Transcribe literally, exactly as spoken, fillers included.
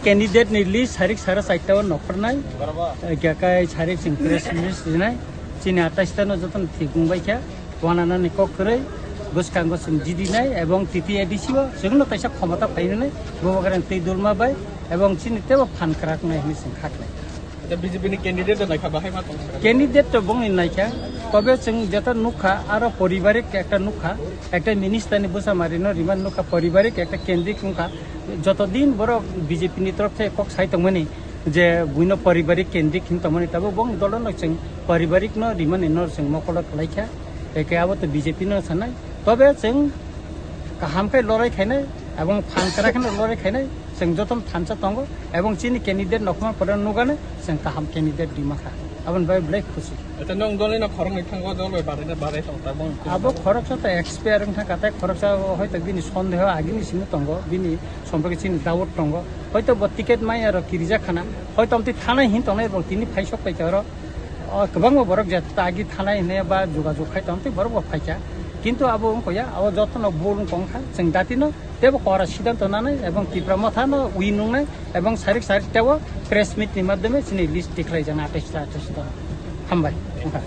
Candidate ni list sarik sara chaita o nokhornai, eh, gakai sarik sing press release rinai, chini atais ta no joto no thik wng bai kha, wananani kok kwrwi, bwskango chwng jidinai, ebong T T A D C o chwngno kaisa khomota phainani, Bubagrani twi dulma bai, ebong chini teibo phan kwrak nai hinwi chwng khaknai. Acha, B J P ni candidate naikha bahai ma tong sakha. Candidate to bongni naikha, tobe chwng jeta nukha, aro poribarik ekta nukha, ekta minister ni bwsa mari no riman nukha, poribarik ekta kendrik nukha, joto din borok B J P ni torop thai kok sai tongmani, je buino poribarik kendrik hin tongmani, tabo bong dolo no chwng poribarik no rimani no chwng mokolo khlaikha, eke abo to B J P no sanai, tobe chwng kaham khe lorai khainai, ebong phan kwrak kheno lorai khainai, chwng jotono thansa tongo, ebong chini candidate nokhorma pore nugane, chwng kaham candidate rima kha, aboni bagwi belai khusi. Acha, nwng dol no khoroknwi thango, dol bai barai na barai tong ta bong. Abo khoroksa ta expire wng thangkha, tei khoroksa hoito bini sondeho agini simi tongo, bini sompake chini doubt tongo, hoito bo ticket maya rok kirijak khana, hoito amtwi thanai hin tongnai rok tini phaisok paikha oro. O kwbangma borok je ta agi thanai hwnwi ba jogajog khai tong tei borok bo phaikha. Kintu abo wngkha ya, abo jotono bul wngkha wngkha. Chwng datino teibo kora siddhanto nanai ebong Tipra Motha no wi nungnai ebong sarik sarik teibo press meet ni madhyome chini list tikhlai jana atais ta atais ta. Hambai. Wngkha.